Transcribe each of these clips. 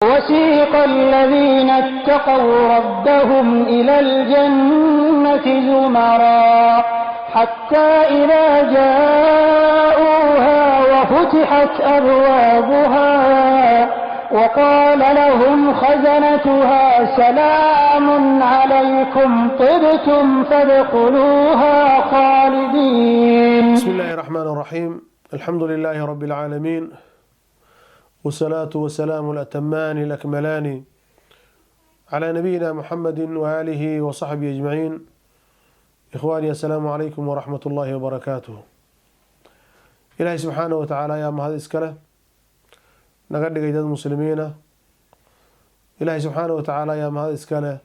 وسيق الذين اتقوا ربهم إلى الجنة زمرا حتى إذا جاءوها وفتحت أبوابها وقال لهم خزنتها سلام عليكم طبتم فادخلوها خالدين. بسم الله الرحمن الرحيم. الحمد لله رب العالمين، والصلاة والسلام الأتمان الأكملان على نبينا محمد وآله وصحبه أجمعين. إخواني، السلام عليكم ورحمة الله وبركاته. إلهي سبحانه وتعالى yaa mahad iska leh naga dhigay dad muslimiina. Ilaahay subxaanahu watacaala yaa mahad iska leh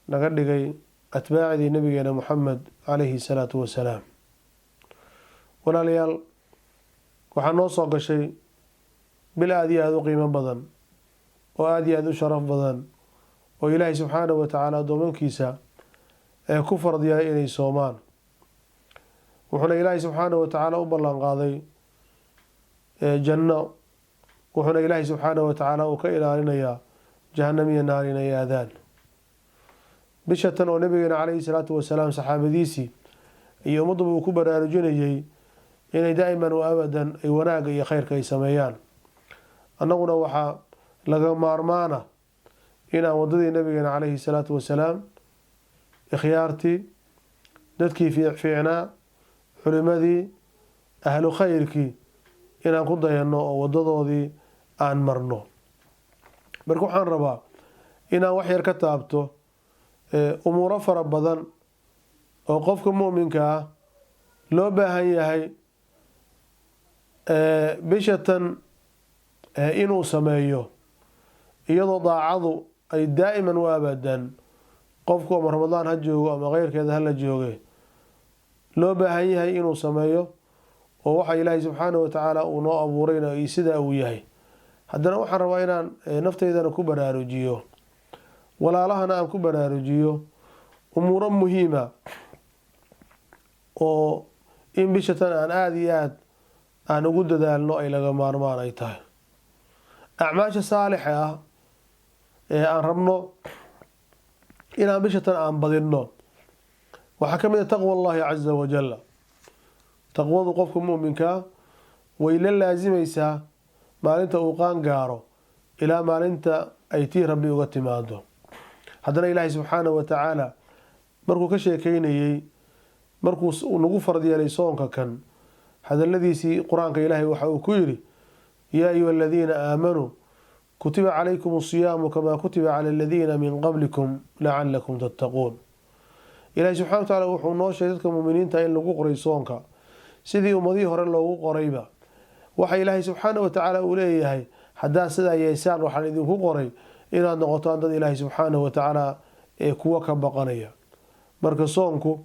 naga dhigay atbaacdii nabigeena Muxamed calayhi salaatu wasalaam. Walaalayaal, waxaa noo soo gashay bil aada iyo aada u qiimo badan oo aada iyo aada u sharaf badan, oo Ilaahay subxaanahu watacaala addoomankiisa ee ku farad yahay inay soomaan. Wuxuuna Ilaahay subxaanahu watacaala u ballan qaaday janno, wuxuuna Ilaahay subxaanahu watacaala uu ka ilaalinayaa jahanam iyo naar inay aadaan. Bisha tan oo nabigeena calayhi salaatu wasalaam saxaabadiisii iyo ummadduba uu ku baraarujinayay inay daa'iman wa abadan ay wanaagga iyo khayrka ay sameeyaan, annaguna waxaa laga maarmaana inaan waddadii nabigeena calayhi salaatu wasalaam, ikhyaartii, dadkii fiicnaa, culimadii, ahlu khayrkii inaan ku dayanno oo wadadoodii aan marno. Marka waxaan rabaa inaan wax yar ka taabto umuuro fara badan oo qofka mu'minka ah loo baahan yahay bishatan inuu sameeyo, iyadoo daacadu ay daa'iman wa abadan, qofku ama Ramadaan ha joogo ama keyrkeeda hala jooge, loo baahan yahay inuu sameeyo, oo waxa Ilaahay subxaanahu watacaala uu noo abuurayna sidaa uu yahay. Haddana waxaan rabaa inaan naftaydana ku baraarujiyo, walaalahana aan ku baraarujiyo umuuro muhiima oo in bishatan aan aada iyo aada aan ugu dadaalno ay laga maarmaan ay tahay. Acmaasha saalixa ah ee aan rabno inaan bishatan aan badinno waxaa ka mid ah taqwa Allahi caza wajalla. Taqwadu qofka muminkaa way la laasimaysaa maalinta uu qaan gaaro ilaa maalinta ay tii Rabbi uga timaado. Haddana Ilaahay subxaanahu wa tacaala markuu ka sheekeynayey, markuu nagu farad yeelay soonka kan, hadaladiisii Qur-aanka Ilaahay waxa uu ku yidhi: "Yaa ayuha aladiina aamanuu kutiba calaykum asiyaamu kamaa kutiba cala aladiina min qablikum lacalakum tattaquun." Ilahay subxana wa tacaala wuxuu noo sheegay dadka muminiinta in lagu qoray soonka sidii ummadihii hore loogu qorayba. Waxa Ilaahay subxaana wa tacaala uu leeyahay: haddaad sidaa yeesaan, waxaan idinku qoray inaad noqotaan dad Ilaahay subxaanahu wa tacaala ee kuwa ka baqanaya. Marka soonku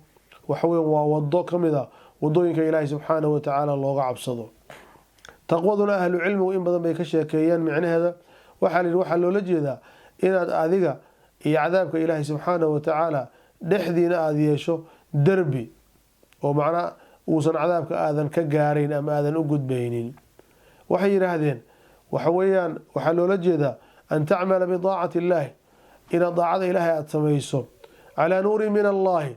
waxa weya waa wado ka mid a wadooyinka Ilaahay subxaanahu wa tacaala looga cabsado. Taqwaduna ahlu cilmigu in badan bay ka sheekeeyeen micnaheeda. Waxaa la yidhi waxaa loola jeedaa inaad adiga iyo cadaabka Ilaahay subxaanahu wa tacaala dhexdiina aada yeesho derbi, oo macnaa uusan cadaabka aadan ka gaarayn ama aadan u gudbaynin. Waxay yidhaahdeen waxa weeyaan waxaa loola jeedaa an tacmala bidaacati illaahi, inaad daacada Ilaahay aada samayso, calaa nuurin min Allahi,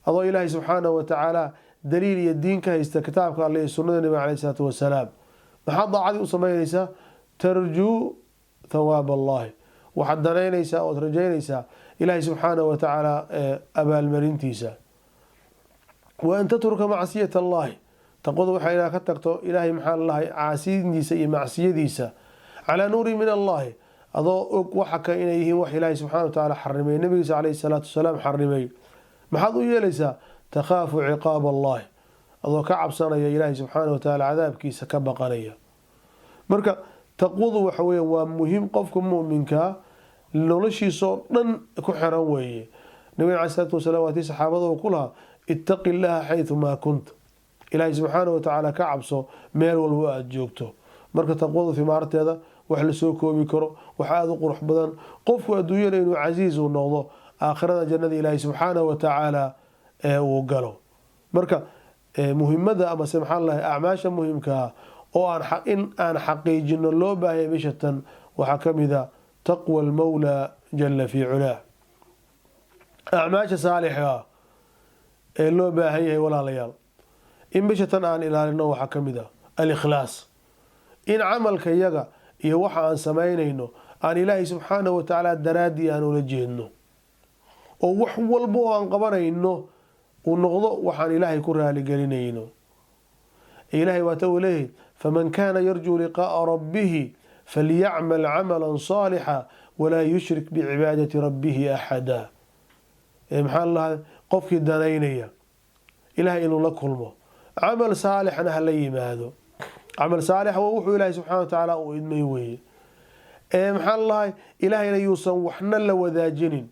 adoo Ilaahay subxaanahu wa tacaala daliil iyo diin ka haysta, kitaabka Alle iyo sunnada Nabiga caleyhi salaatu wasalaam. Maxaad daacadii u samaynaysaa? Tarjuu thawaab Allahi, waxaad danaynaysaa ood rajaynaysaa Ilaahay subxaanahu wa tacaala abaalmarintiisa. Wa an tatruka macsiyat Allahi, taqwadu waxaa inaad ka tagto Ilaahay, maxaa lalahay, caasindiisa iyo macsiyadiisa, calaa nuurin min Allahi, adoo og waxa ka inay yihiin wax Ilaahay subxana wa tacaala xarimay, nabigiisa caleyhi salaatu wasalaam xarimay. Maxaad u yeelaysaa? Takhaafu ciqaab Allahi, adoo ka cabsanaya Ilaahay subxaana wa tacaala, cadaabkiisa ka baqanaya. Marka taqwadu waxa weya waa muhiim qofka muminkaa noloshiisoo dhan ku xiran weeye. Nabiga caleyhi salaatu wasalaam waa tii saxaabada uu ku lahaa: "Ittaqi Llaha xaythumaa kunta", Ilaahay subxaana wa tacaala ka cabso meel walbo aada joogto. Marka taqwadu himaarteeda wax lasoo koobi karo, wax aada u qurux badan, qofku adduunyada inuu casiiz uu noqdo, aakhirada jannada Ilaahay subxaanahu wa tacaala ee uu galo. Marka muhimada amase maxaa lahay acmaasha muhimkaa oo aan in aan xaqiijino loo baahaya bishatan Waxaa ka mid a taqwa almawlaa jala fii culaah. Acmaasha saalixa ah ee loo baahan yahay, walaalayaal, in bisha tan aan ilaalino waxaa ka mid ah alikhlaas, in camalka yaga iyo waxa aan samaynayno aan Ilaahay subxaanahu watacaala daraaddii aan ula jeedno, oo wax walba oo aan qabanayno uu noqdo waxaan Ilaahay ku raaligelinayno. Ilahay waata uu leeyahay: "Faman kaana yarjuu liqaa'a rabbihi falyacmal camala saalixa walaa yushrik bicibaadati rabbihi axada." Maxaa lahaa? Qofkii danaynaya Ilahay inuu la kulmo, camal saalixna hala yimaado. Camal saalix waa wuxuu Ilaahay subxana wa tacaala uu idmay weeye. Maxaa lahay? Ilaahayna yuusan waxna la wadaajinin,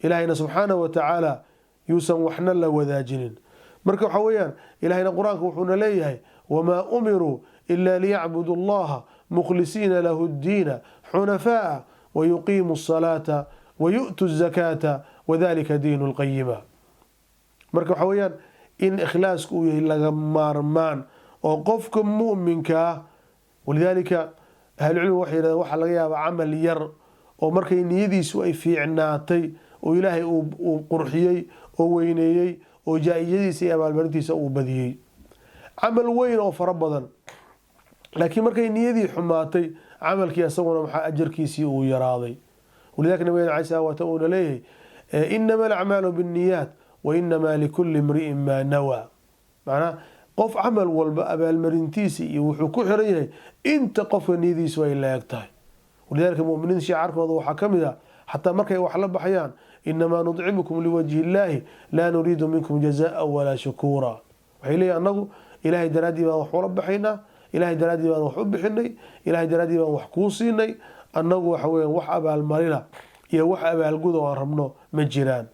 Ilaahayna subxaana wa tacaala yuusan waxna la wadaajinin. Marka waxa weeyaan, Ilahayna Qur-aanka wuxuuna leeyahay: "Wamaa umiruu ila liyacbudu allaha mukhlisiina lahu ddiina xunafaaa wayuqiimu asalaata wayu'tu azakaata wadalika diinu lqayima." Marka waxa weeyaan in ikhlaasku uu yahay laga maarmaan oo qofka mu'minka ah. Walidaalika ahlucilmigu waxay yidhahdeen, waxaa laga yaabaa camal yar oo markay niyadiisu ay fiicnaatay oo Ilaahay uu qurxiyey oo weyneeyey oo jaa-ijadiisa iyo abaalmarintiisa uu badiyey, camal weyn oo fara badan, laakiin markay niyadii xumaatay, camalkii isaguna maxaa ajarkiisii uu yaraaday. Walidalika nabigena alay slam waata uuna leeyahay: "Inama alacmaalu binniyaat wa inamaa likulli imri'in maa nawaa." Macnaa, qof camal walba abaalmarintiisa iyo wuxuu ku xiran yahay inta qofka niyadiisu ay la eg tahay. Walidalika muminiinta shicaarkooda waxaa ka mid ah, xataa markay wax la baxayaan: "Inamaa nudcimukum liwajhi illaahi, laa nuriidu minkum jazaa walaa shukuura." Waxay leeyihin: annagu Ilaahay daraaddii baan wax ula baxaynaa, Ilahay daraaddii baan wax u bixinay, Ilahay daraaddii baan wax kuu siinay. Annagu waxa weya wax abaalmarina iyo wax abaalgud oo aan rabno ma jiraan.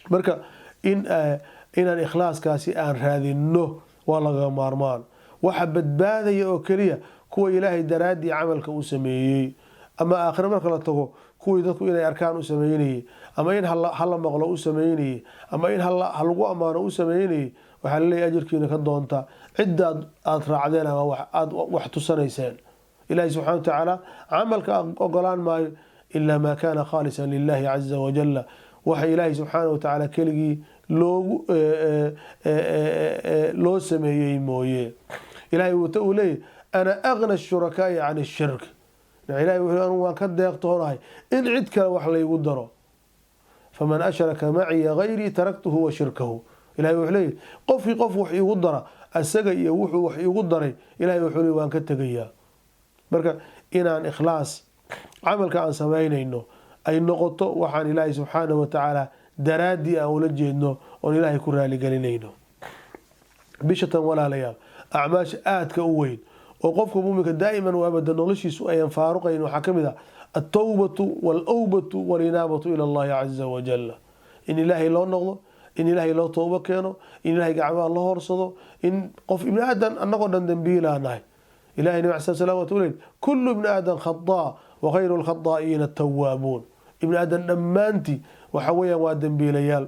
Marka inaan ikhlaaskaasi aan raadinno waa laga maarmaan. Waxa badbaadaya oo keliya kuwa Ilaahay daraaddii camalka u sameeyey, ama aakhire marka la tago kuwii dadku inay arkaan u sameynayey, ama in hala maqlo u sameynayey, ama in halagu ammaano u sameynayey, waxaa laleeyahy: ajarkiina ka doonta ciddaad aada raacdeen ama aada wax tusanayseen. Ilahi subxana wa tacaala camalka ogolaan maayo ilaa maa kaana khaalisan lilahi caza wajala, waxa Ilaahay subxaana wa tacaala keligii loogu loo sameeyey mooye. Ilahay wata uu leeyahy: "Ana agna ashurakaa'i can ishirk." Ilahay wuxuu: "Anu waan ka deeqtoonahay in cid kale wax laygu daro. Faman ashraka maciya gayrii taraktuhu wa shirkahu." Ilahay wuxuu leeyahy: qofkii qof wax iigu dara, asaga iyo wuxuu wax iigu daray, Ilahay wuxuu leey waan ka tegayaa. Marka inaan ikhlaas camalka aan samaynayno ay noqoto waxaan Ilaahay subxaanahu wa tacaala daraaddii aan ula jeedno oon Ilaahay ku raaligelinayno. Bishatan, walaalayaal, acmaasha aadka u weyn oo qofka muminka daa'iman wa abada noloshiisu ayan faaruqayn waxaa ka mid ah altawbatu walawbatu walinaabatu ila allahi caza wajal, in Ilaahay loo noqdo, in Ilaahay loo toobo keeno, in Ilahay gacmaha la horsado, in qof ibni aadan annagoo dhan dambiilaa nahay. Ilahay nabi alay slam waatu leey: "Kullu ibni aadan khataa wa khayru lkhataa'iina atawaabuun." Ibni aadan dhammaantii waxa weeyaan waa dembiilayaal.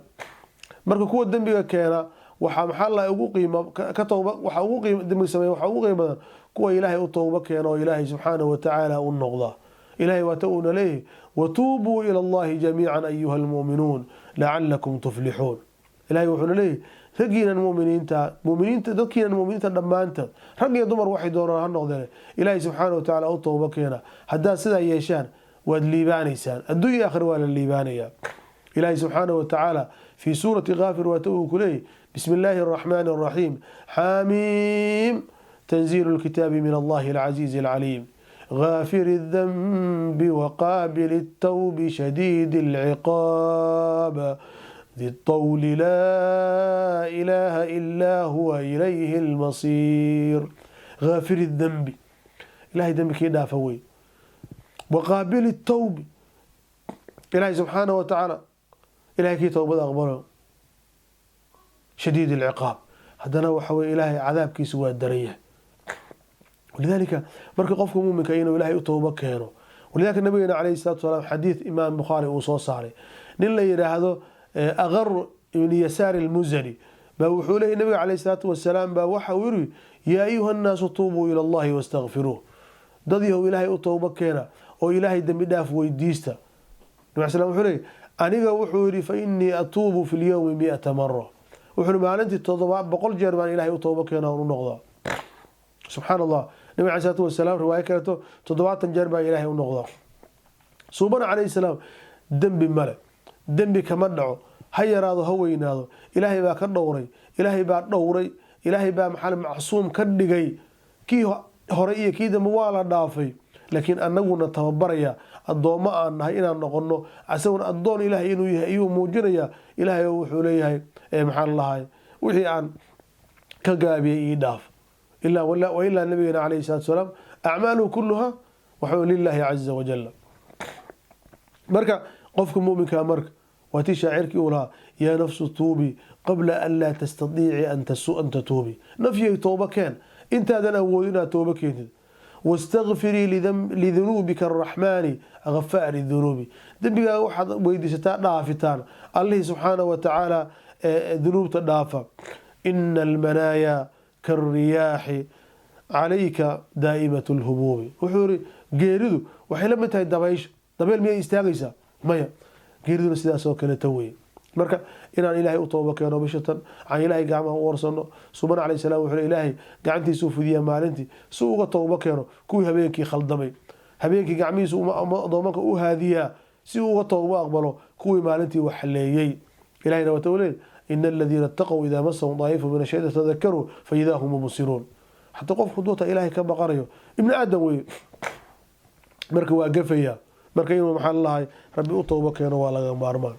Marka kuwa dembiga keena waxaa maxaa la ugu qiimo ka tooba, waxa ugu qiimo dembiga sameeya waxaa ugu qiimo badan kuwa Ilaahay u toobo keena oo Ilaahay subxaanahu wa tacaala u noqda. Ilahay waata uuna leeyahay: "Watuubuu ila allahi jamiican ayuha almu'minuun lacalakum tuflixuun." Ilahay wuxuuna leeyahay: raggiinan muminiinta, muminiinta, dadkiinan muminiinta dhammaantood, rag iyo dumar waxay doonaan ha noqdeen, Ilaahay subxaana wa tacaala u toobo keena. Haddaad sidaa yeeshaan, waad liibaanaysaan, adduunya aakhir waa la liibaanayaa. Ilaahay subxaana wa tacaala fii suurati Kaafir waata uu ku leeyahy: "Bismi illaahi araxmaani araxiim, xaamiim, tanziilu lkitaabi min allahi alcasiizi alcaliim, غافر الذنب وقابل التوب شديد العقاب ذي الطول لا إله إلا هو إليه المصير." غافر الذنب، إلهي ذنب كي دافوي، وقابل التوب، إلهي سبحانه وتعالى إلهي كي توبة أقبله، شديد العقاب، هذا وحوي إلهي عذاب كي سوى الدريه. Walidaalika marka qofka muuminka inuu Ilaahay u toobo keeno. Walidalika nabigeena calayhi salaatu wasalaam, xadiid Imaam Bukhaari uu soo saaray, nin la yidhaahdo Aqar ibni Yasaar almuzani baa wuxuu leeyay: nabiga calayhi salaatu wasalaam baa waxa uu yiri: "Yaa ayuha nnaasu, tuubuu ila allahi wastakfiruuh." Dad yahow, Ilaahay u towba keena oo Ilaahay dembi dhaaf weydiista. Nabi slam wuxuu leeyay, aniga wuxuu yidhi, fa innii atuubu fi lyowmi 100 mara. Wuxuu maalintii 700 jeer baan Ilaahay u towba keena oon u noqdaa. Subxaan Allah, Nabi caleyhi salaatu wasalaam riwaayo kaleeto 70 jeer baa Ilaahay u noqdaa. Suubana calayhi salaam dembi male, dembi kama dhaco, ha yaraado ha weynaado, Ilaahay baa ka dhowray, Ilaahay baa dhowray, Ilaahay baa maxaa macsuum ka dhigay. Kii hore iyo kii dambe waa la dhaafay, laakiin anaguna tababaraya addoommo aan nahay inaan noqono, asaguna addoon Ilaahay inuu yahay ayuu muujinaya. Ilaahay wuxuu leeyahay, maxaa lahay, wixii aan ka gaabiyey ii dhaaf. Ilaa nabigeena calayhi salaatu wasalaam acmaaluhu kulluha waxuu lilaahi caza wajalla. Marka qofka muminkaa, marka waa tii shaacirkii uu lahaa: yaa nafsu tuubi qabla an laa tastatiici an tatuubi. Nafyay, tooba keen intaadan awoodin inaad tooba keentid. Wastakfirii lidunuubika araxmaani ghafaari dunuubi. Dembigaaga waxaad weydiisataa dhaafitaan Allihii subxaanahu wa tacaala dunuubta dhaafa. Ina almanaaya kariyaaxi calayka daa'imat lhubuubi. Wuxuu yiri, geeridu waxay la mid tahay dabaysha. Dabeyl miyay istaagaysaa? Maya. Geeriduna sidaas oo kaleeta weye. Marka inaan Ilaahay u tooba keeno bishatan, aan Ilaahay gacmaha u warsano. Subana calayhi salaam wuxuu Ilaahay gacantiisuu fidiyaa maalintii si uga tooba keeno kuwii habeenkii khaldamay. Habeenkii gacmihiisu adoomanka u haadiyaa si uu uga tooba aqbalo kuwii maalintii wax xaleeyey. Ilahayna waata u leey: ina aladiina ittaqow idaa masahum daa'ifu min ashaytan tadakaruu fa idaa hum mubsiruun. Xataa qofku duuta Ilaahay ka baqanayo, ibni aadam weye, marka waa gafaya. Marka inuu, maxaa lalahay, Rabbi u tooba keeno waa laga maarmaan,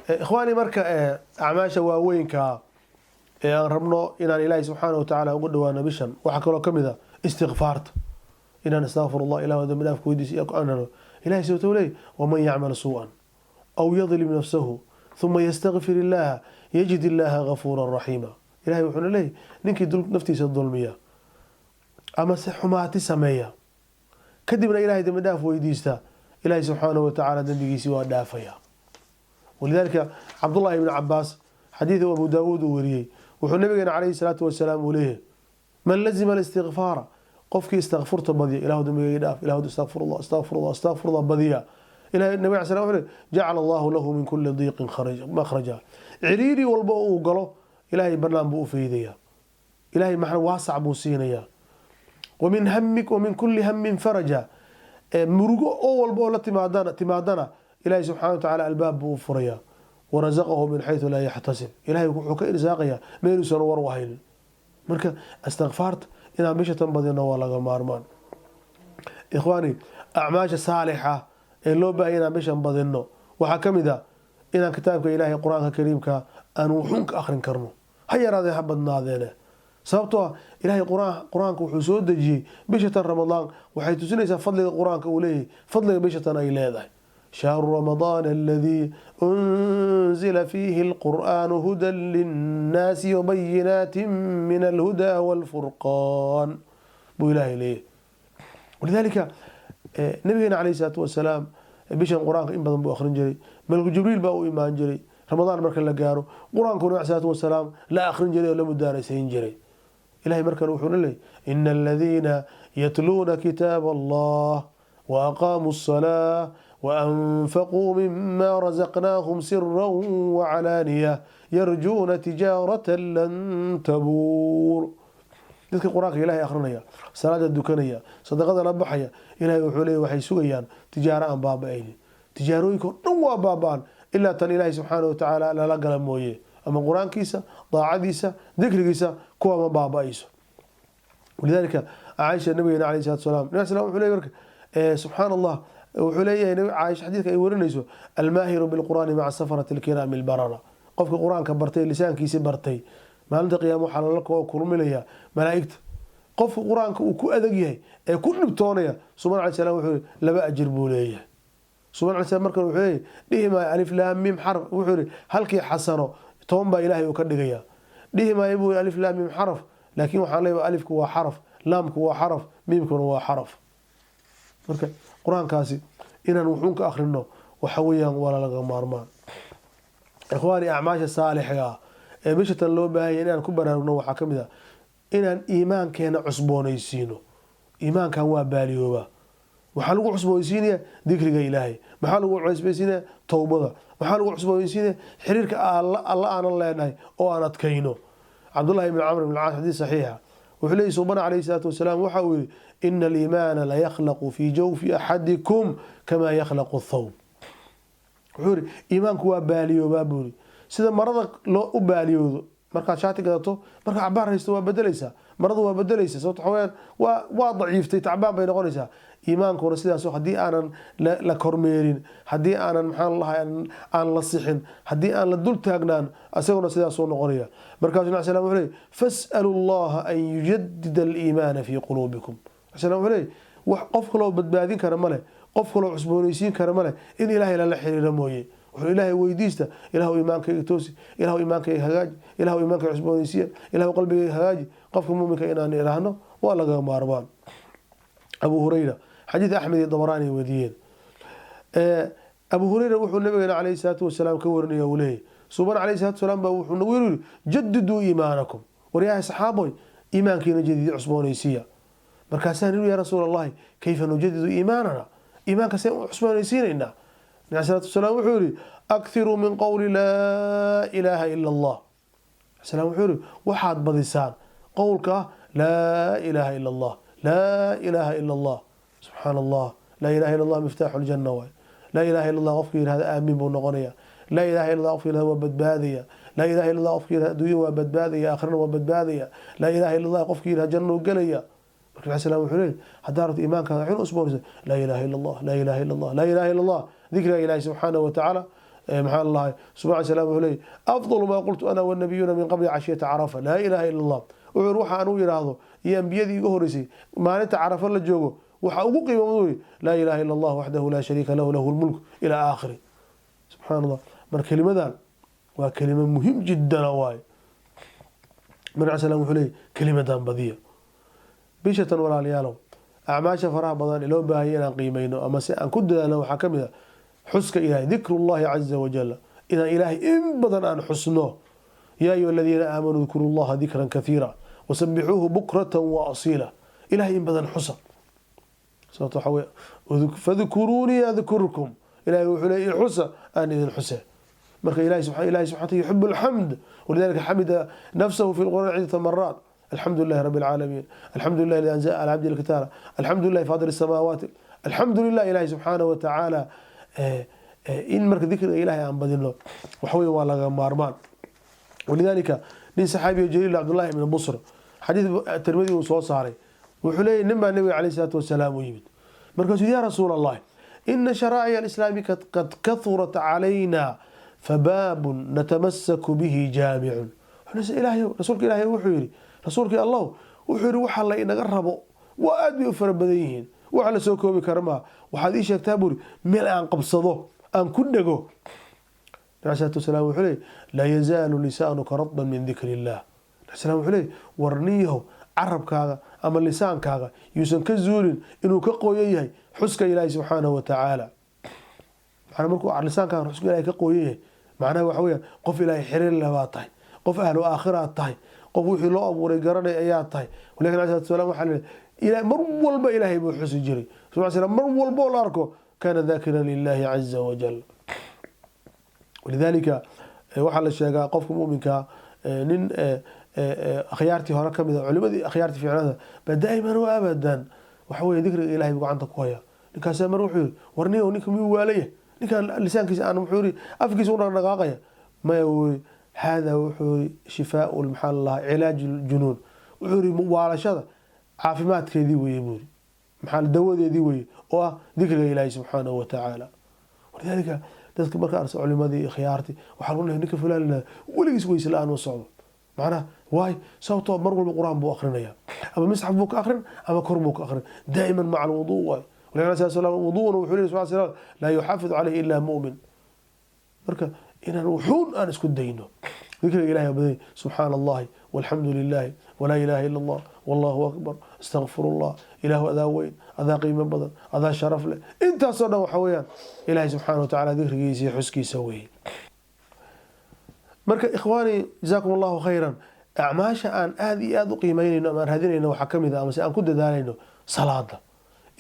ikhwaani. Marka acmaasha waaweynka ee aan rabno inaan Ilaahay subxaana wa tacaala ugu dhawaano bishan waxaa kaloo kamid a istikfaarta, inaan astaqfir Allah, ilah dambi dhaaf weydiis anano. Ilahay sababta leey: waman yacmal suu'an aw yadlim nafsahu thuma yastakfir illaha yajid illaha gafuuran raxiima. Ilahay wuxuuna leeyahy, ninkii naftiisa dulmiya ama se xumaati sameeya, kadibna Ilahay dambi dhaaf weydiista, Ilahay subxaanahu wa tacaala dembigiisii waa dhaafaya. Walidaalika Cabdullahi ibni Cabaas, xadiidu Abu Daawuud uu wariyey, wuxuu nabigeena calayhi salaatu wasalaam uu leeyahay: man lazima alistikfaara, qofkii istakfurta badiya, ilahu dembigayga dhaaf, ilahu astaqfirullah, astaqfirullah, astaqfirullah badiya, ilahay nabi alay slam wuxuu leeyahy: jacala Allahu lahu min kulli diiqin makhraja. Ciriiri walba oo uu galo, Ilahay banaan buu u faydayaa, Ilahay maxna waasac buu siinayaa. Wamin hamik wamin kulli hamin faraja. Murugo oo walba oo la timaadana, Ilahay subxana wa tacala albaab buu u furayaa. Warasaqahu min xaysu laa yaxtasib. Ilahay wuxuu ka irsaaqayaa meeluusan war u haynin. Marka istikfaarta inaan bisha tan badino waa laga maarmaan, ikhwaani. Acmaasha saalixa ee loo baahaya inaan bishan badino waxaa ka mid a inaan kitaabka Ilaahay, Qur-aanka Kariimka, aan wuxuun ka akhrin karno, ha yaraadeen ha badnaadeene. Sababtoo ah Ilahay qur-aanka wuxuu soo dejiyey bishatan Ramadaan. Waxay tusinaysaa fadliga qur-aanka uu leeyahay, fadliga bishatan ay leedahay. شهر رمضان الذي أنزل فيه القرآن هدى للناس وبينات من الهدى والفرقان buu Ilaahay leeyahay. Walidaalika nabigeena calayhi salaatu wasalaam bishan qur-aanka in badan buu akhrin jiray. Malku Jibriil baa u imaan jiray Ramadaan marka la gaaro, qur-aanku nabi salaatu wasalaam la akhrin jiray oo la mudaarasayn jiray. Ilahay markale wuxuuna leeyay: ina aladiina yatluuna kitaab Allah waaqaamuu الصلاة وأنفقوا مما رزقناهم سرا وعلانية يرجون تجارة لن تبور. Dadka qur-aanka Ilahay akhrinaya, salaada dukanaya, sadaqada la baxaya, Ilahay wuxuu leeyay waxay sugayaan tijaaro aan baaba-aynin. Tijaarooyinka oo dhan waa baaba-an ilaa tan Ilaahay subxaana wa tacaala lala gala mooye, ama qur-aankiisa, daacadiisa, dikrigiisa, kuwa ma baaba-ayso. Walidaalika Caaisha nabigeena calayhi salatu wasalaam, nabi slam wuxuu leeyay, marka subxaan Allah, wuxuu leeyahay nabi Caaisha xadiidka ay warinayso: almaahiru bilqur'aani maca safarati alkiraami albarara. Qofka qur-aanka bartay, lisaankiisi bartay, maalinta qiyaama waxaa lala kulminayaa malaa'igta. Qofka qur-aanka uu ku adag yahay ee ku dhibtoonaya, suban alay salam wuxuu laba ajir buu leeyahay. Suban alay salam markan wuxuu leeyahay, dhihi maayo alif laam mim xarf. Wuxuu yihi halkii xasano 10 baa Ilaahay uu ka dhigayaa. Dhihi maayo buu alif laam mim xaraf, laakiin waxaan leeyahay alifku waa xaraf, laamku waa xaraf, miimkuna waa xaraf. Marka qur-aankaasi inaan wuxuun ka akhrino waxa weeyaan waa laga maarmaan, ikhwaani. Acmaasha saalixiga ah ee bishatan loo baahanya inaan ku baraarugno waxaa ka mid ah inaan iimaankeena cusboonaysiino. Iimaankan waa baaliyoobaa. Waxaa lagu cusboonaysiinaya dikriga Ilaahay. Maxaa lagu cusboonaysiinaya? Towbada. Maxaa lagu cusboonaysiinaya? Xiriirka Alla aanan leenahay oo aan adkayno. Cabdullahi ibn Camr ibn Caas, xadiis saxiixa, wuxuu leeyahy Suubana calayhi salaatu wasalaam, waxa uu yihi: "Ina aliimaana layakhlaqu fii jawfi axadikum kamaa yakhlaqu thawb." Wuxuu yihi iimaanku waa baaliyoobaa buu yihi, sida marada loo u baaliyoodo. Markaad shaati gadato, markaa cabaar haysto waa bedelaysaa, maradu waa bedelaysaa. Sababto waxa weyaan waa daciiftay, tacbaan bay noqonaysaa. Iimaankuna sidaas, haddii aanan la kormeerin, haddii aanan, maxaan lahay, aan la sixin, haddii aan la dul taagnaan, isaguna sidaasuu noqonaya. Markaasuu Nabi slam wuxuu leey: "Fas'alu Allaha an yujadida aliimaana fii quluubikum." Slam wuxuu leey wax qof kaloo badbaadin kara male, qof kaloo cusboonaysiin kara male, in Ilaahay lala xiriiro mooye. Wuxuu Ilaahay weydiista: "Ilahu iimaankayga toosi, Ilahu iimaankayga hagaaji, Ilahu iimaankayga cusboonaysiiya, Ilahu qalbigayga hagaaji." Qofka muminka inaan idhaahno waa laga maarmaan. Abu Hurayra, xadiid Axmed iyo Dabaraani wadiyeen, Abu Hurayra wuxuu nabigeena calayhi salaatu wasalaam ka warinaya, uu leeyahy Suuban calayhi salaatu wasalaam baa wuxuu nagu yiri: "Jadiduu iimaanakum." Waryahay saxaaboy, iimaankiina jadiid, cusboonaysiiya. Markaasaan yiri: "Yaa Rasuul Allahi, kayfa nujadidu iimaanana? Iimaanka seen u cusboonaysiinaynaa?" Nabi salaatu wasalaam wuxuu yihi: "Akthiruu min qowli laa ilaaha ila Allah." Salaam wuxuu yihi: "Waxaad badisaan qowlka ah laa ilaaha ila Allah, laa ilaaha ila Allah." Subxaana Allah, laa ilaha illa Allah miftaaxu ljanna waay. Laa ilaha illa Allah qofka yirahda aamin buu noqonaya. Laa ilaha illa Allah qofka yirahda waa badbaadaya. Laa ilaha illa Allah qofka yirahda adduunya waa badbaadaya, aakhirana waa badbaadaya. Laa ilaha illa Allah qofka yirahda jannuu gelaya. Marka Nabi salaam wuxuu leeyahy: haddaa rabto iimaankaaga xun usboonaysa, laa ilaha illa Allah, laa ilaha illa Allah, laa ilaha illa Allah, dikriga Ilaahi subxaanahu wa tacaala. Maxaa lahay, subxana salaam wuxuu leeyahy: "Afdalu maa qultu ana wannabiyuuna min qabli cashiyata Carafa laa ilaha illa Allah." Wuxuu yiri: waxa anuu yidhaahdo iyo ambiyadii iga horeysay maalinta Carafa la joogo waxa ugu qiimo badan wey laa ilaha illa Allah waxdahu laa shariika lahu, lahu lmulk, ila aakhiri. Subxaan Allah. Marka kelimadan waa kelima muhim jiddan waaye. Nabi salam wuxuu leeyahy: kelimadan badiya. Bishatan, walaalayaalow, acmaasha faraha badan ee loo baahanya inaan qiimeyno ama si aan ku dadaalno waxaa ka mid a xuska Ilahay, dikrullahi caza wajal, inaan Ilaahay in badan aan xusno. Yaa ayuha aladiina aamanuu dkuru llaha dikran kathiira wasabixuuhu bukratan wa asiila. Ilahay in badan xusa, sababto waxa wey: "Fadkuruunii adkurkum." Ilahay wuxuu leey: "Xusa aan idin xuse." Marka ilahi ilahi subxana yuxibu alxamd, walidalika xamida nafsahu fi lqur'an cidata maraat: alxamdu lilahi rabi alcaalamiin, alxamdu lilah alladhi anzala ala cabdihi alkitaaba, alxamdu lilahi faadir الsamaawaati, alxamdu lilah. Ilahi subxaanahu wa tacaala in marka dikriga Ilahay aan badino waxa wey waa laga maarmaan. Walidalika nin saxaabiyo jaliil, Cabdullahi ibn Busr, xadiid Tirmidi uu soo saaray, wuxuu leeyahy nin baa nabiga calayhi salaatu wasalaam u yimid. Markaasuu: "Ya Rasuul Allahi, ina sharaa'ic alislaami qad kathurat calayna, fabaabun natamasaku bihi jaamicun." Ilahay, rasuulka Ilahay, wuxuu yihi, rasuulkii Allah wuxuu yihi, waxa la inaga rabo waa aad bay u fara badan yihiin, waxa la soo koobi kara maa. Waxaad ii sheegtaa, buri, meel aan qabsado, aan ku dhego. Nabi salaatu wasalaam wuxuu leey: "Laa yazaalu lisaanuka radban min dikri illah." Nabi salaam wuxuu leey: warniyahow, carabkaaga ama lisaankaaga yuusan ka zuulin inuu ka qooyan yahay xuska Ilaahi subxaanahu wa tacaala. Macnaa markuu lisaankaaga xuska Ilahay ka qooyan yahay, macnaha waxa weeyaan qof Ilaahay xiriir leh baa tahay, qof ahlu aakhiraad tahay, qof wixii loo abuuray garanay ayaa tahay. Walakin alayhi salatu wasalaam waxaa leeyahay mar walba Ilaahay buu xusi jiray. Rasul slam mar walba oo la arko kaana daakiran lillahi caza wajal. Walidaalika waxaa la sheegaa qofka muminka, nin akhyaartii hore kamid a, culimadii akhyaartii fiicnada baa, daa'iman wa abadan waxa weye dikriga Ilahay buu gacanta ku haya. Ninkaasa mar wuxuu yihi: "Warniyo, ninka miyuu waalaya? Ninkan lisaankiisa aan, wuxuu yihi, afkiisa u dhaqdhaqaaqaya." "Maya," wuu yihi, "hada," wuxuu yihi, "shifaau, maxaa la lahaa, cilaaj ljunuun." Wuxuu yihi: "Waalashada caafimaadkeedii weye," buu yihi, maxaa dawadeedii weye oo ah dikriga Ilaahi subxaanahu wa tacaala. Walidaalika dadka marka arsa culimadii khiyaartii waxaa lagu lehay: "Ninka fulaan weligiis weyse la-aan u socdo." Macnaha waay, sababtoo mar walba Qur-aan buu akrinaya, ama misxaf buu ka akrin ama kor buu ka akrin, daa'iman maca alwuduu waay. Walidaalika sal slam wuduuna wuxuu lehi sal slam: "Laa yuxaafidu caleyhi ilaa mu'min." Marka inaan wuxuun aan isku dayno dikriga Ilahi baday: subxaana Allahi walxamdu lilahi walaa ilaha ila Allah wallahu akbar, astaqfir Allah, Ilaahu adaa weyn, adaa qiimo badan, adaa sharaf leh. Intaasoo dhan waxa weeyaan Ilahi subxaana wa tacala dikrigiisa iyo xuskiisa weeye. Marka ikhwaani, jazaakum Allahu khayran, acmaasha aan aada iyo aada u qiimeynayno ama aan raadinayno waxaa kamid ah ama se aan ku dadaalayno Salaada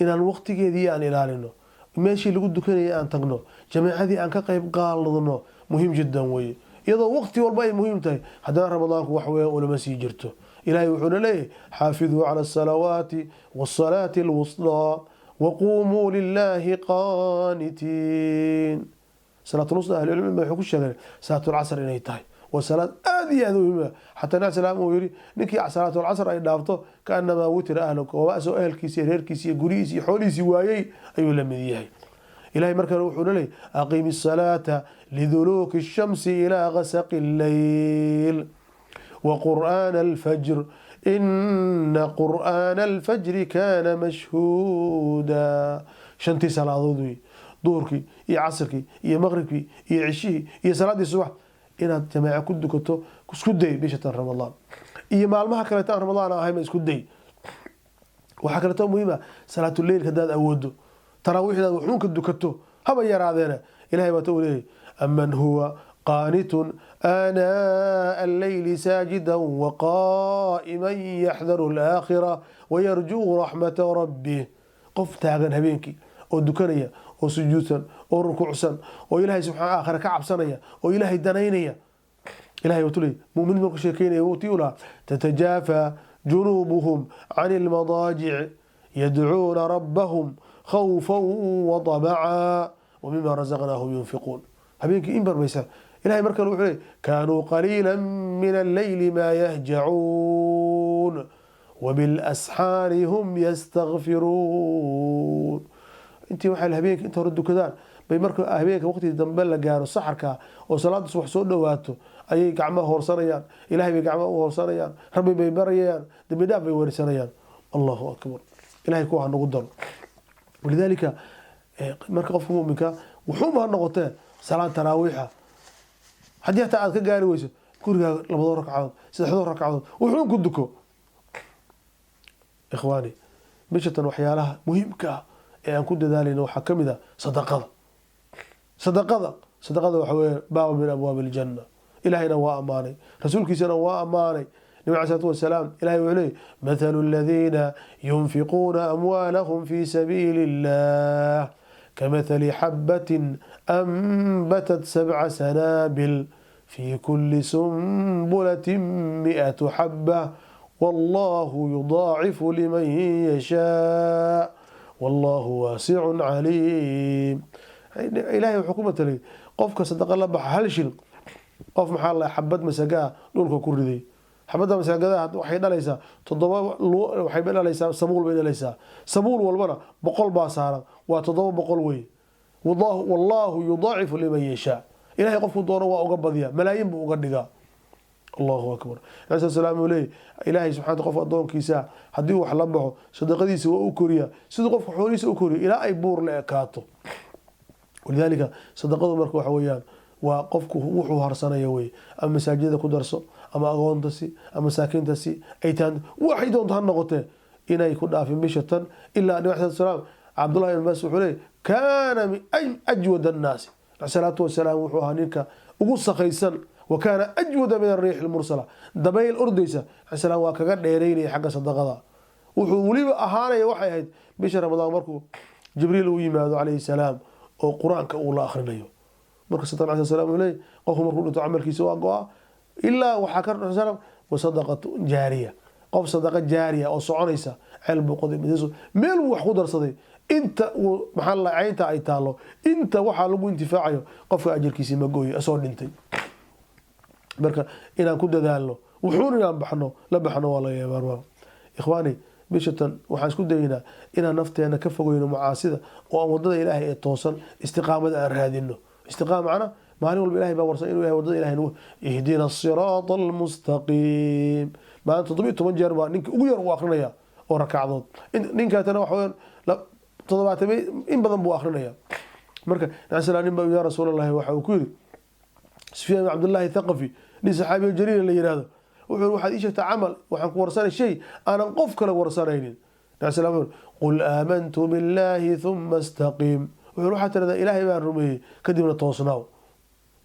inaan waqtigeedii aan ilaalino, meeshii lagu dukanayay aan tagno, jamaacadii aan ka qayb qaadno, muhiim jiddan weye. Iyadoo waqti walba ay muhiim tahay, haddana Ramadaanku wax weeyaan ulama sii jirto. Ilahay wuxuuna leeyahay: "Xaafiduu cala asalawaati waasalaati alwusdaa waquumuu lilaahi qaanitiin." Salaatulwusdaa ahlucilmi waxay ku sheegeen salaatulcasr inay tahay. Waa salaad aada iyo aad u muhiim ah. Xataa Nabi salaam uu yiri: ninkii salaatulcasr ay dhaafto, kaanamaa witira ahluka, waba asoo ehelkiisi iyo reerkiisi iyo guryihiisi iyo xoolihiisii waayey ayuu la mid yahay. Ilahay markale wuxuuna leeyay: "Aqimi asalaata liduluuki الshamsi ilaa gasaqi اlleyl waqur'aana alfajr, ina qur'aana alfajri kaana mashhuuda." Shantii salaadood wey: duhurkii iyo casrkii iyo maqribkii iyo cishihii iyo salaaddii subax. Inaad jamaaco ku dukato isku day bishatan Ramadaan iyo maalmaha kaleeto aan Ramadaan ahayn isku day. Waxaa kaleeto muhiim ah salaatuleylka haddaad awoodo, taraawiixdaad wuxuun ka dukato, haba yaraadeena. Ilahay baa ta uu leeyahy: "Aman huwa qaanitun aanaa alleyli saajida waqaa'iman yaxdaru alaakhira wayarjuu raxmata rabbih." Qof taagan habeenkii oo dukanaya oo sujuudsan oo rukuucsan oo Ilahay subxaana aakhira ka cabsanaya oo Ilaahay danaynaya. Ilahay wuxuu leeyahy mu'miniin markuu sheekeynaya, wuxuu u lahaa: "Tatajaafaa junuubuhum can ilmadaajic yadcuuna rabbahum khawfan wadamaca wamima razaqnaahum yunfiquun." Habeenkii in barbaysa. Ilahay markale wuxuu leeyay: "Kaanuu qaliila min alleyli maa yahjacuun wabilasxaari hum yastakfiruun." Intii waxay habeenka inta hore dukadaan bay, marka habeenka waqtigii dambe la gaaro, saxarka oo salaada subax soo dhawaato, ayay gacmaha hoorsanayaan. Ilahay bay gacmaha u hoorsanayaan, Rabbi bay barayayaan, dambi dhaaf bay werisanayaan. Allahu akbar! Ilahay kuwa ha nagu daro. Walidaalika marka qofka muminka wuxuuba ha noqotee salaad taraawiixa, haddii hataa aad ka gaari weyso gurigaaga, labadoo ragcadood, saddexdoo ragcadood, wuxuun ku duko. Ikhwaani, bishatan waxyaalaha muhiimka ah ee aan ku dadaalayno waxaa kamid ah sadaqada. Sadaqada, sadaqada waxa weeye baaba min abwaabi aljanna. Ilahayna waa ammaanay, rasuulkiisana waa ammaanay, Nabi caleyhi salaatu wasalaam. Ilahay wuxuu leeyay: "Mathalu aladiina yunfiquuna amwaalahum fi sabiili illah kamathali xabatin anbatat sabca sanaabil fi kuli sunbulatin 100 xaba, wallahu yudaacifu liman yashaa, wallahu waasicun caliim." Ilahay wuxuu ku matalay qofka sadaqa la baxa hal shil, qof maxaa la xabad masagaa dhulka ku riday. Xabadda masagadaha waxay dhalaysaa toddoba, waxay dhalaysaa sabuul bay dhalaysaa. Sabuul walbana 100 baa saaran, waa 700 wey. "Wallahu yudaacifu liman yashaa." Ilahay qofku doono waa uga badiyaa, malaayiin buu uga dhigaa. Allahu akbar! Nabi salaam uu leeyahy: Ilaahay subxana qof addoonkiisa haddii wax la baxo, sadaqadiisa waa u koriyaa siduu qofka xoolihiisa u koriyo, ilaa ay buur la ekaato. Walidaalika sadaqadu marka waxa weeyaan waa qofku wuxuu harsanaya wey. Ama masaajida ku darso, ama agoonta si, ama masaakiinta si ay tahan, waxay doonto ha noqotee, inay ku dhaafin bisha tan. Ilaa Nabi alai salaam, Cabdullahi ibn Abbas wuxuu leeyay: "Kaana min ajwad annaasi." Salaatu wasalaam wuxuu ahaa ninka ugu sakhaysan. "Wa kaana ajwada min ariix almursala." Dabayl ordaysa salaam waa kaga dheeraynaya xagga sadaqada. Wuxuu weliba ahaanaya waxay ahayd bisha Ramadaan markuu Jibriil uu yimaado calayhi salaam oo Qur-aanka uu la akhrinayo. Marka satan alai salam uu leeyay: qofku markuu dhinto camalkiisa waa go-a ilaa waxaa ka salam wa sadaqatu jaariya. Qof sadaqa jaariya oo soconaysa, ceel buu qoday, meel buu wax ku darsaday, inta uu maxaa la caynta ay taalo, inta waxaa lagu intifaacayo, qofka ajarkiisii ma gooyo asoo dhintay. Marka inaan ku dadaalno, wuxuun inaan baxno la baxno, waa laga maarmaan. Ikhwaani, bishatan waxaan isku daynaa inaan nafteena ka fogeyno macaasida oo aan wadada Ilaahay ee toosan, istiqaamada aan raadino. Istiqaama macna maalin walba Ilahay baa warsan inuu ilahay wadada Ilahay nagu "ihdina asiraata almustaqiim". Maalin 17 jeer baa ninka ugu yar uu akrinaya oo rakacdood. Ninkaatana waxa weyaan 70 in badan buu akrinaya. Marka nabi nin baa "yaa Rasuul Allahi" waxa uu ku yiri Sufyaan bin Cabdullahi Thaqafi, nin saxaabiyo jaliil la yiraahdo, wuxuu: "Waxaad ii sheegtaa camal, waxaan ku warsanay shay aanan qof kale warsanaynin." Nabi salaam: "Qul aamantu billahi thumma istaqiim." Wuxuu: "Waxaad tirahdaa Ilaahay baan rumeeyey, kadibna toosnaaw."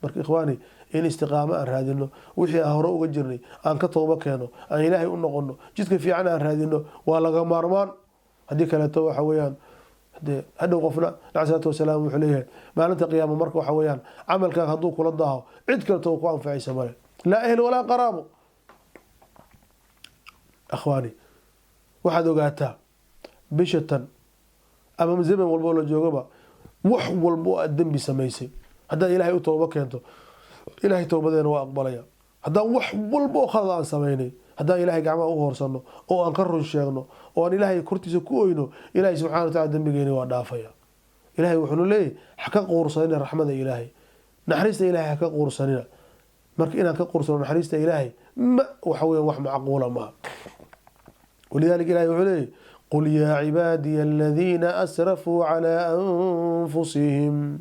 Marka ikhwaani, in istiqaamo aan raadino, wixii aan hore uga jirnay aan ka tooba keeno, aan Ilaahay u noqono, jidka fiican aan raadino, waa laga maarmaan. Haddii kaleeto waxa weeyaan dee hadhow qofna nabi salaatu wasalaam wuxuu leeyahay maalinta qiyaama marka waxa weeyaan camalkaaga hadduu kula daaho cid kaleto ku anfacaysa male, laa ehl walaa qaraabo. Akhwaani, waxaad ogaataa bishatan ama zaman walbo la joogaba, wax walba oo aad dembi samaysay haddaad Ilaahay u toobo keento, Ilaahay towbadeena waa aqbalaya. Haddaan wax walba oo khalad aan samaynay haddaan Ilaahay gacmaha u horsano oo aan ka run sheegno oo aan Ilaahay kortiisa ku oyno, Ilaahay subxana wa tacala dembigeeni waa dhaafaya. Ilahay wuxuuna leeyahy ha ka quursanina raxmada Ilaahay, naxariista Ilahay ha ka quursanina. Marka inaan ka quursano naxariista Ilaahay ma waxa weyan wax macquula maaha. Walidaalika Ilahay wuxuu leeyahy: qul yaa cibaadiya aladiina asrafuu calaa anfusihim.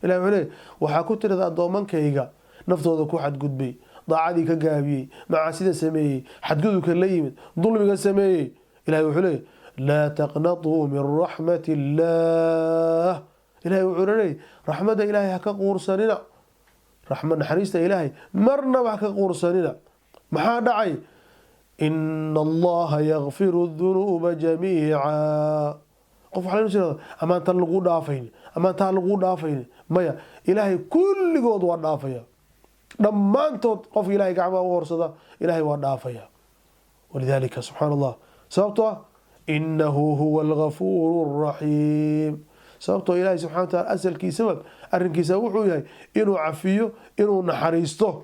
Ilahay wuxuu leeyahy waxaa ku tirada addoomankayga naftooda ku xadgudbay, daacadii ka gaabiyey, macaasida sameeyey, xadgudubka la yimid, dulmiga sameeyey. Ilahay wuxuu leeyahy: laa taqnatuu min raxmati illaah. Ilahay wuxuu leeyahy raxmadda Ilaahay ha ka quursanina, naxariista Ilaahay marnaba ha ka quursanina. Maxaa dhacay? Ina allaha yakfiru dunuuba jamiica. Qof waxaa loo jeedaa amaan tan lagu dhaafayn, amaan taa lagu dhaafayn. Maya, Ilaahay kulligood waa dhaafaya dhammaantood. Qofka Ilaahay gacmaha u horsada Ilaahay waa dhaafaya. Walidaalika subxaana Allah, sababtoo ah inahu huwa algafuuru raxiim. Sababtoo Ilaahay subxana wa taala asalkiisaba arrinkiisa wuxuu yahay inuu cafiyo, inuu naxariisto.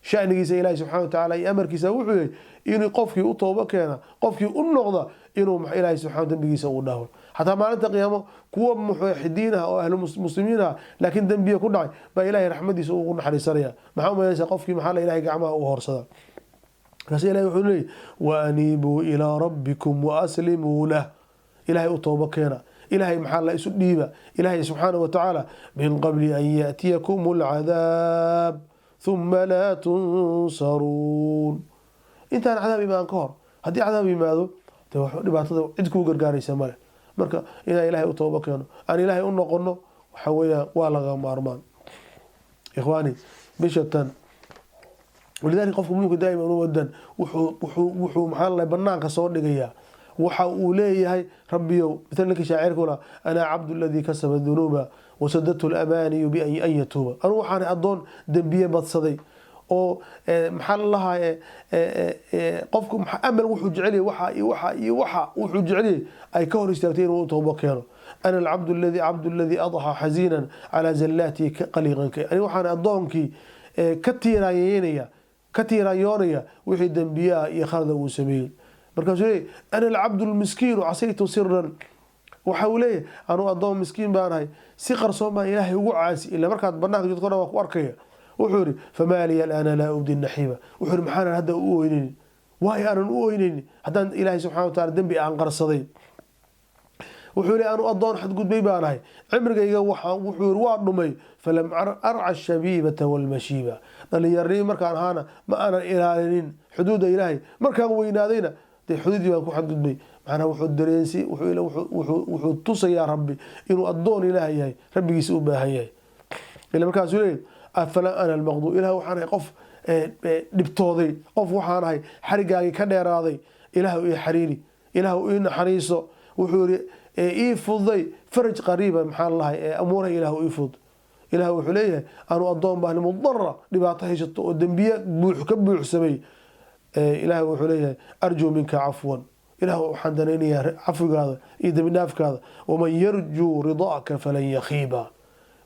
Shanigiisa Ilaahay subxana wa tacaala iyo amarkiisa wuxuu yahay inuu qofkii u toobo keena, qofkii u noqda, inuu Ilaahay subxana dembigiisa uu dhaafo. Xataa maalinta qiyaamo kuwa muwaxidiin ah oo ahlu muslimiin ah laakiin dembiya ku dhacay baa Ilaahay raxmadiisa ugu naxariisanaya. Maxaa umaynaysaa qofkii maxaa la Ilaahay gacmaha u horsada? Markaas Ilahay wuxuu leeyahy: wa aniibuu ilaa rabbikum wa aslimuu lah. Ilaahay u toobo keena, Ilaahay maxaa la isu dhiiba Ilaahay subxaana wa tacaala, min qabli an yaatiyakum alcadaab thumma laa tunsaruun. Intaan cadaab imaan ka hor. Haddii cadaab yimaado dee dhibaatada cid kuu gargaaraysa male. Marka inaan Ilaahay u toobo keeno, aan Ilaahay u noqono, waxa weeyaan waa laga maarmaan, ikhwaani, bishatan. Walidaalika qofka muminka daa'iman wadan wuxuu maxaa la banaanka soo dhigayaa waxa uu leeyahay: rabbiyow, mithal ninkii shaacirku lahaa: anaa cabdu aladii kasaba dunuuba wasadadtu lamaaniyu bian yatuuba. Anugu waxaan addoon dembiye badsaday oo maxaa la lahaa, qofku amal wuxuu jecelyahay waxa iyo waxa iyo waxa wuxuu jecelyahay ay ka hor istaagtay inuu toobo keeno. Ana alcabdu alladhi cabdu alladhi adxa xaziinan calaa zallaatihi qaliiqan. Ani waxaan addoonkii ka tiiraanyeynaya, ka tiiraanyoonaya wixii dembiyaha iyo khalada uu sameeyey. Markaasuu leeyahy: ana alcabdu lmiskiinu casaytu siran. Waxa uu leeyahay: anuu addoon miskiin baanahay, si qarsoon baan Ilaahay ugu caasi, ila markaad banaanka joogto dhan waa ku arkaya. Wuxuu yihi: famaa liya alaana laa ubdi naxiiba. Wuxuu yihi: maxaanan hadda u oynaynin? Waayo aanan u oynaynin haddaan Ilaahay subxana wa taala dembi aan qarsaday? Wuxuu leeyahy: anu addoon xadgudbay baanahay, cimrigayga wuxuu yihi waa dhumay. Falam arca shabiibata walmashiiba. Dhalinyaranimo markaan ahaana ma aanan ilaalinin xuduudda Ilaahay, markaan weynaadayna dee xuduuddii baan ku xadgudbay. Macnaha wuxuu dareensi wuxuu tusayaa Rabbi inuu addoon Ilaahay yahay, rabbigiisa u baahan yahay. Ila markaasuu leeyahy: afala ana almaqduur. Ilaah, waxaan ahay qof dhibtooday, qof waxaan ahay xarigaagii ka dheeraaday. Ilaah ii xariiri, Ilaah ii naxariiso. Wuxuu yihi: ii fududay faraj qariiba, maxaa lahay, amuuraha Ilaah ii fudud. Ilaah wuxuu leeyahay: anuu addoon baan mudara, dhibaato haysato oo dembiye buux ka buuxsamay. Ilaah wuxuu leeyahay: arjuu minka cafwan. Ilaah, waxaan danaynayaa cafigaada iyo dembi dhaafkaada. Waman yarjuu ridaaka falan yakhiiba.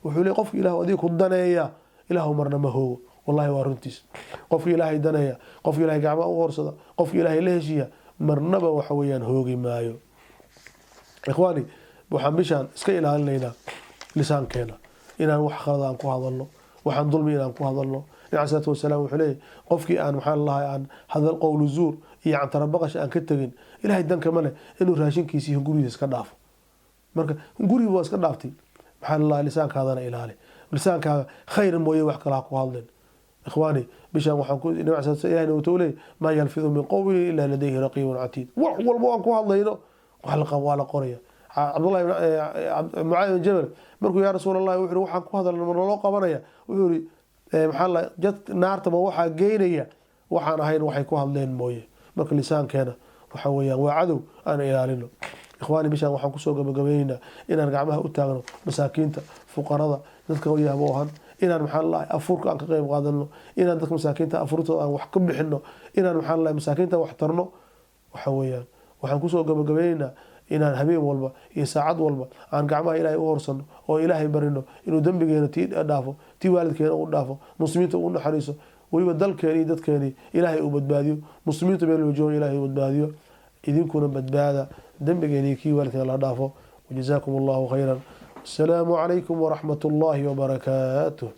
Wuxuu leeyahy: qofka Ilah adiga ku daneeya, Ilaahu marna ma hoogo. Wallahi waa runtiis. Qofka Ilaahay daneeya, qofka Ilahay gacmaha u horsada, qofka Ilaahay la heshiiya, marnaba waxa weeyaan hoogi maayo. Ikhwaani, waxaan bishaan iska ilaalinaynaa lisaankeena inaan wax khalad aan ku hadalno, waxaan dulmi inaan ku hadalno. Nabi salaatu wasalaam wuxuu leeyahy: qofkii aan maxaa lahay aan hadal qowlu zuur iyo cantarabaqash aan ka tegin, Ilahay danka ma leh inuu raashinkiisa iyo gurigiisa iska dhaafo. Marka guriga waa iska dhaaftay, maxaa lalahay, lisaankaadana ilaali. Lisaankaaga khayr mooye wax kale ha ku hadlin. Ikhwaani, bishaan waxaan ku nabi Ilahina wuxuu leeyahy: maa yalfidu min qawlin ilaa ladayhi raqiibun catiid. Wax walba waan ku hadlayno waa la qoraya. Cabdullahi Mucaad bin Jabal markuu yaa rasuul Allah wuxuu waxaan ku hadalna ma naloo qabanaya? Wuxuu yihi: maxaa la jad naarta ma waxaa geynaya waxaan ahayn waxay ku hadleen mooye. Marka lisaankeena waxa weeyaan waa cadow, aan ilaalino. Ikhwaani, bishaan waxaan kusoo gabagabaynaynaa inaan gacmaha u taagno masaakiinta, fuqarada, dadka yahboohan, inaan, maxaa la, afurka aan ka qayb qaadano, inaan dadka masaakiinta afurtooda aan wax ka bixino, inaan, maxaa la, masaakiinta wax tarno. Waxa weeyaan, waxaan kusoo gabagabaynaynaa inaan habeen walba iyo saacad walba aan gacmaha Ilaahay u horsano oo Ilaahay barino inuu dembigeena tii dhaafo, tii waalidkeena u dhaafo, muslimiinta u naxariiso, weliba dalkeeni iyo dadkeeni Ilaahay uu badbaadiyo, muslimiinta meel walba jooga Ilaahay uu badbaadiyo. Idinkuna badbaada, dembigeeni kii waalidkeena la dhaafo. Wajazaakum Allahu khayran. Asalaamu calaykum waraxmat ullaahi wabarakaatuh.